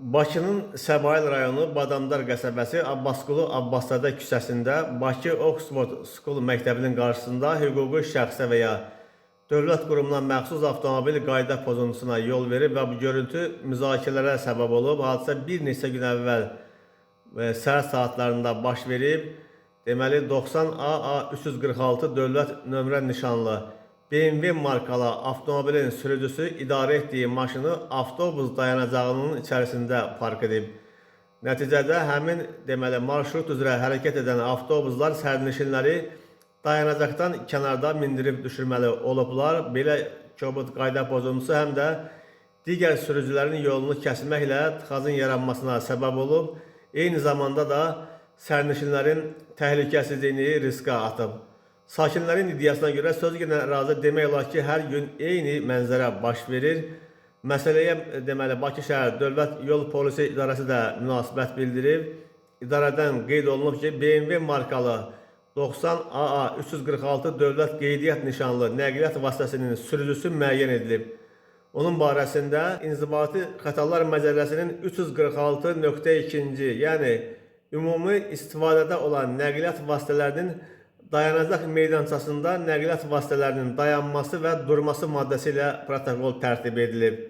Bakının Səbail rayonu Badamdar qəsəbəsi Abbasqulu Abbaszadə küçəsində Bakı Oxford School məktəbinin qarşısında hüquqi şəxsə və ya dövlət qurumuna məxsus avtomobil qayda pozuntusuna yol verib və bu görüntü müzakirələrə səbəb olub. Hadisə bir neçə gün əvvəl səhər saatlarında baş verib. Deməli 90 AA 346 dövlət nömrə nişanlı BMW markalı avtomobilin sürücüsü idarə etdiyi maşını avtobus dayanacağının içərisində park edib. Nəticədə həmin deməli marşrut üzrə hərəkət edən avtobuslar sərnişinləri dayanacaqdan kənarda mindirib düşürməli olublar. Belə kobud qayda pozuntusu həm də digər sürücülərin yolunu kəsməklə tıxacın yaranmasına səbəb olub. Eyni zamanda da sərnişinlərin təhlükəsizliyini riskə atıb. Sakinlərin iddiasına görə söz gedən ərazidə demək olar ki, hər gün eyni mənzərə baş verir. Məsələyə deməli Bakı şəhər Dövlət Yol Polisi İdarəsi də münasibət bildirib. İdarədən qeyd olunub ki, BMW markalı 90 AA 346 dövlət qeydiyyat nişanlı nəqliyyat vasitəsinin sürücüsü müəyyən edilib. Onun barəsində İnzibati Xətalar Məcəlləsinin 346.2-ci, yəni ümumi istifadədə olan nəqliyyat vasitələrinin dayanacaq meydançasında nəqliyyat vasitələrinin dayanması və durması maddəsi ilə protokol tərtib edilib.